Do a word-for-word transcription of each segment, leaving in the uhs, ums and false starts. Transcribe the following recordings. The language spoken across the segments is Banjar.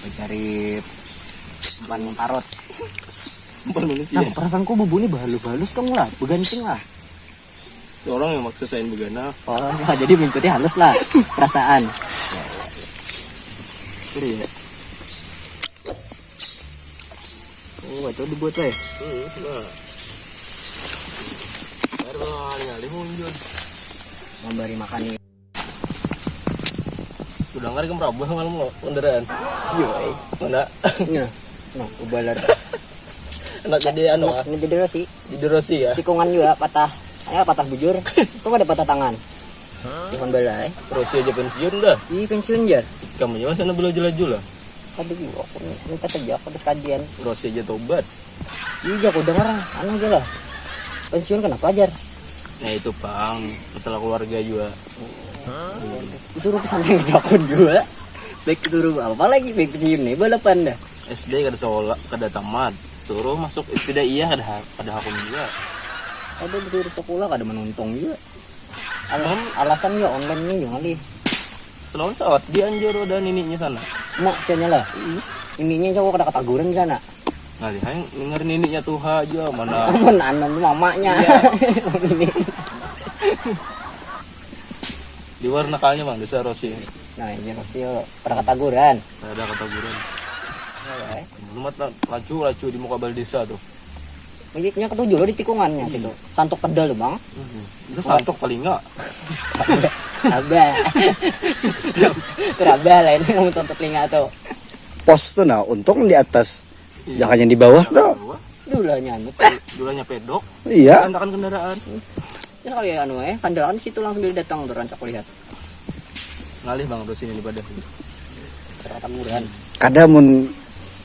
Cari umpan parut. Umpan manusia. Nah, perasaanku bubu ini bahalus-halus dong lah, begancing lah. Itu orang yang maksa saya begana. Oh, nah, jadi mengikuti halus lah perasaan. Iya. Oh, itu dibuat lah ya? Hmm, nah. Baru ngalih-ngalih muncul. Memberi makan ini. Sudah ngarikam rabuh malam lo kendaraan. Iya, eh. Mana? Nah, nah, ubalar. Anak jadi anu ah. Ini jadi Rosi. Jadi Rosi ya. Tikungan juga patah. Saya patah bujur. Itu ada patah tangan. Tikungan bala, eh. Rosi aja pensiun dah. Iya, pensiun aja. Kamu juga sana bela jelaju lah. Aduh, aku minta saja aku terus kadian. Rosi aja tobat. Iya, aku dengar anu aja lah. Pensiun kenapa ajar? Nah itu pang, masalah keluarga juga. Disuruh pesantren ke Jakun juga. Baik disuruh apa lagi baik pensiun nih balapan dah. S D kada sekolah, kada tamat. Suruh masuk ibtidaiyah kada ha- kada hakun juga. Ada disuruh sekolah kada menuntung juga. Al- alasan ya online nih yang ngalih. Selawan saat di Anjur ada nininya sana. Mak canya lah. Ininya coba kada ketaguran di sana. Ngalih yang dengar nininya tuha aja mana. Aman aman mamanya. Ini. Di luar nakalnya bang desa Rosi ini. Nah ini Rosi yo, pada ketaguran. Ada ketaguran. Alright. Lumat la- laju laju di muka bal desa tuh. Miliknya ketujuh lo di tikungannya gitu. Santuk pedal tuh bang. Itu santuk telinga. Rabah. Rabah lah ini kamu santuk telinga tuh. Pos tuh nah, untung di atas. Jangan yang di bawah tuh. Dulanya anu. Dulanya pedok. Iya. Andakan kendaraan. Ya kali anu eh, kandalan situ langsung dia datang tuh rancak kulihat. Ngalih bang terus ini pada. Katamuran. Kada mun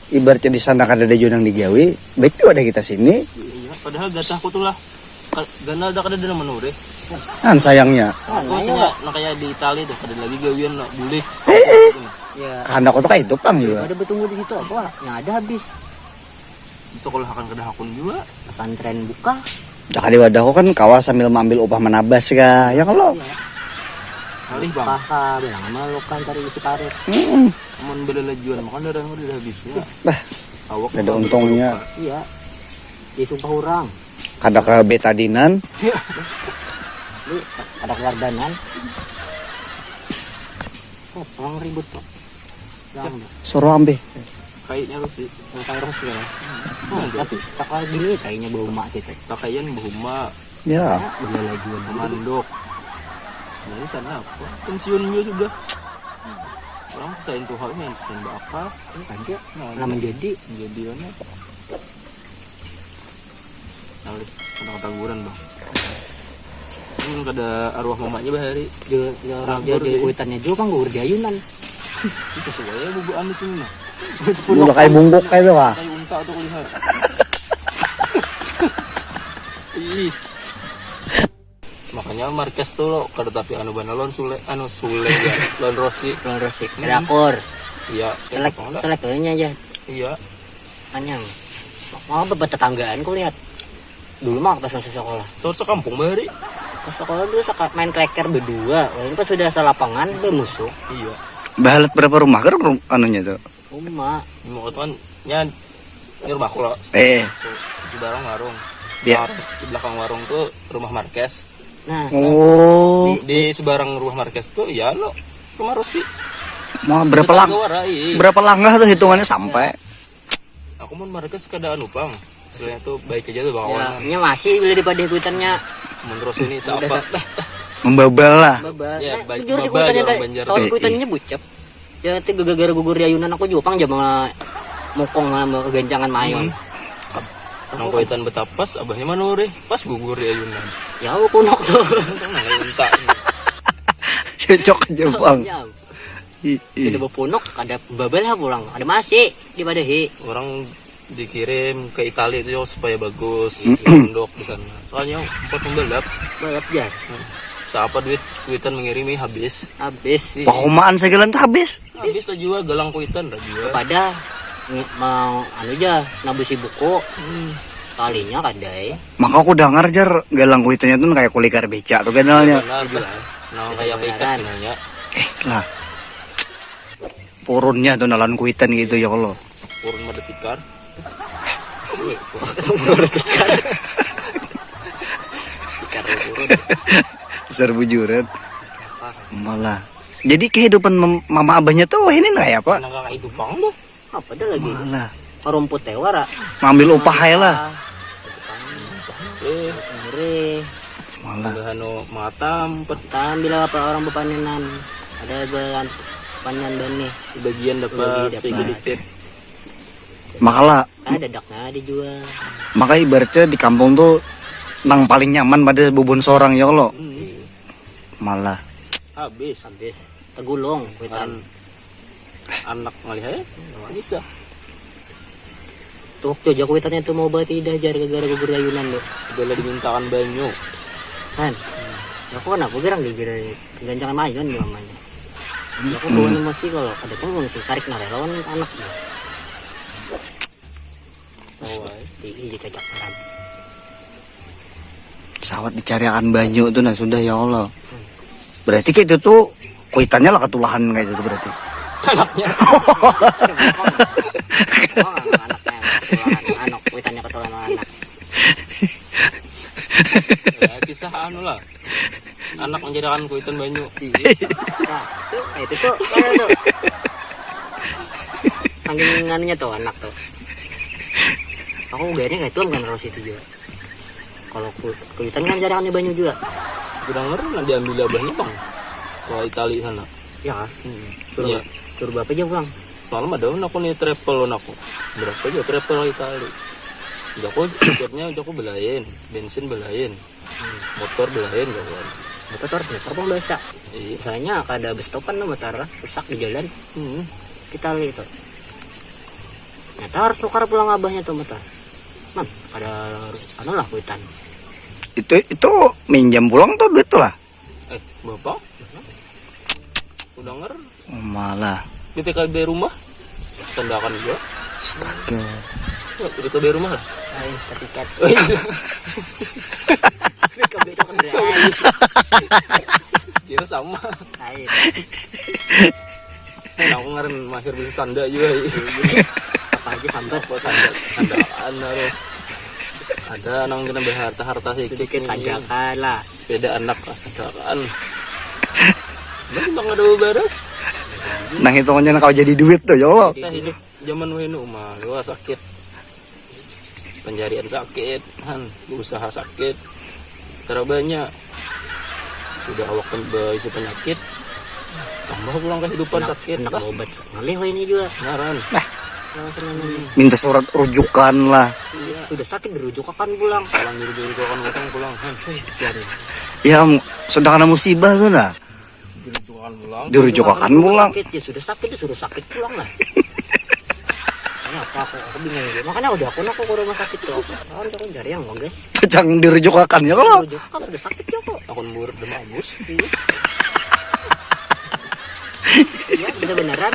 ibaratnya di sana kada ada jua nang digawi, baik juga ada kita sini. Iya, padahal gatahku tuh lah ka- ganal dah kada ada nang manurih. Kan sayangnya. Aku sini nang kayak di Itali tuh kada lagi gawian lah, boleh. Eh, eh. Ya. Karena aku tuh kayak itu pang juga. Ada bertunggu di situ apa? Nah ada habis. Di sekolah akan kada hakun juga. Pesantren buka. Dah kali wadahku kan kawa sambil maambil upah manabas kah, ya kan lo? Iya. Ngalih bang. Paha bilang sama lo kan cari isi parit. Mm-mm. Amun belelajuan makan darah udah habisnya. Bah. Awak ada untungnya. Iya. Dia sumpah orang. Kada ke betadinan. Iya. Lu kada keluar danan. Oh, orang ribut kok. Jangan. Suruh ambil. Kayaknya lu sih. Yang kayak Ros ya. Nah, tapi tak gini kayaknya bau mak gitu. Pakaian bau mak. Ya. Udah lagi mandok. Nah, ini sana apa? Pensiun juga sudah. Orang pesain tuh hal yang pesain bakal. Kan dia nah, nah menjadi menjadi mana? Alih, anak tangguran bang. Ini kada arwah mamanya bahari. Dia orang dia di kuitannya juga kan gue di ayunan. Itu sesuai ya bubu anu sini nah. Udah kayak bungkuk kayak itu lah. Kayak unta tuh kulihat. Ih. Makanya Marquez tuh lo kada tapi anu bana lawan Sule anu Sule ya lawan Rossi. Lawan Rossi. Kada akur. Iya. Selek selek aja. Iya. Anyang. Mau apa bertetanggaan ku lihat. Dulu mah pas masih sekolah. Terus sekampung bahari. Pas sekolah dulu seka- main kleker berdua. Ini pas sudah selapangan bermusuh. Iya. Bahalat berapa rumah kan rum- anunya tuh? Rumah. Rumah itu kan nya ini rumahku lo. Eh. Di belakang warung. Iya. Nah, di belakang warung tuh rumah Marquez. Nah. Oh. Di, di seberang rumah Marquez tuh ya lo rumah Rossi. Mau berapa lang? Berapa langkah tuh hitungannya sampai? Aku mun markas kada anu pang. Istilahnya tuh baik aja tuh bakawan. Ya, nya masih bila di padeh kuitannya. Mun terus ini siapa? Membabal lah. Babal. Ya, nah, baik bujur di babal kuitannya orang tadi. Banjar. Kawan kuitannya bucep. Ya, itu gara-gara gugur di ayunan aku juga pang jam mukong sama kegancangan mayun. Hmm. Nang kuitan betapas, abahnya manurih, pas gugur di ayunan. Ya, aku kunok tuh. Untung nang untak. Cocok aja pang. Ya. Ih, ih. Kita bapunuk, kada babal ha pulang, kada masih dipadahi. Orang dikirim ke Itali itu supaya bagus, pondok di sana. Soalnya empat pembalap. Balap jar. Siapa duit kuitan mengirimi habis. Habis. Pakumaan segelan tuh habis. Habis lah jua galang kuitan lah jua. Pada ng- mau anu aja nabusi buku. Hmm. Kalinya kadai. Maka aku dengar jar galang kuitannya tuh kayak kulikar beca tuh ganalnya. Benar, benar. Nah, kayak beca kenalnya. Eh lah. Purunnya tuh nalan kuitan gitu ya Allah. Purun mada tikar. Tikar turun. Besar bujuran. Malah. Jadi kehidupan mem- mama abahnya tuh wah ini nggak ya pak? Nang kehidupan tuh. Apa ada lagi? Malah. Rumput tewara. Ngambil upah ya lah. Eh, Murih. Malah. Udah anu matam pet Tahan bila apa orang bepanenan. Ada belan panen benih. Bagian dapat Bagi dapat. Segedikit. Makalah. Ada daknya dijual. Maka ibaratnya di kampung tuh nang paling nyaman pada bubun seorang ya Allah. Malah. Habis. Habis. Tegulung Kan kuitan. Anak ngalih aja. Bisa. Tuh waktu aja kuitannya tuh mau berarti dah jar gara-gara gugur ayunan tuh. Segala dimintakan banyu. Kan. Ya aku kenapa gerang di gerai ganjangan ayunan di mamanya. Ya aku bawa emosi kalau ada pun mau sih tarik narelawan anak dia. Oh, ay. Di iya cocok kan. Pesawat dicariakan banyu tuh nah sudah ya Allah. Berarti kayak itu tuh kuitannya lah ketulahan kayak itu tuh berarti. Anaknya. Oh, anaknya. Anak kuitannya ketulahan anak. Ya, kisah anu lah. Anak menjadikan kuitan banyu. Nah, tuh kayak itu tuh. Kayak itu. Saking anunya tuh anak tuh. Aku gayanya kayak itu bukan harus itu juga. Kalau ku- kuitan kan jarang ada banyu juga. Udah ngerti nah diambil abahnya bang. Ke Itali sana. Ya kan? Hmm. Suruh, Iya. Suruh bapak aja pulang. Semalam ada aku nih travel aku. Berapa aja travel ke Itali? Jaku tiketnya jaku belain, bensin belain, motor belain jaku. Motor tuh harus nyetor pun biasa. Iya. Misalnya kada bestopan lah motor rusak di jalan. Hmm. Kita lihat itu. Nyata harus tukar pulang abahnya tuh motor. Man, kada anu lah kuitan. Itu itu minjam pulang tuh duit tuh lah. Eh, bapak? Udah nger Malah. Di T K B rumah? Sandakan juga. Astaga. Ya, di T K B rumah lah. Lain ketiket. Oh, iya. Ketiket itu kendaraan. Kira sama. Lain. Nah, aku ngaren mahir bisa sanda juga. Iya. Apa aja sambat. Apa sanda? Sandaan harus. Ada nang kena berharta harta sedikit. Sedikit Nih. Tanjakan lah. Sepeda anak lah sandakan. Mana bang ada baras? Nang hitungannya kau jadi duit tuh ya Allah. Kita hidup zaman wahini umah luas sakit. Pencarian sakit, han, usaha sakit. Terlalu banyak. Sudah awak pen- berisi penyakit. Tambah pulang kehidupan Anak, sakit. Anak Lah, obat. Ngalih wah ini juga. Ngaran. Nah, senang ini. Minta surat rujukan lah. Sudah sakit dirujukakan pulang. Pulang diri diri kan utang pulang. Han. Kasihan. Ya m- sudah kena musibah tuh nah. Dirujukan pulang. Dirujukakan pulang. Sakit ya sudah sakit ya suruh sakit pulang lah. Ini apa aku, aku bingung juga. Makanya udah aku nak ke rumah sakit tuh. Aku tahu aku cari yang bagus. Pacang dirujukakan ya kalau. Rujukakan sudah sakit ya kok. Akun buruk udah bagus. Iya, bener-beneran.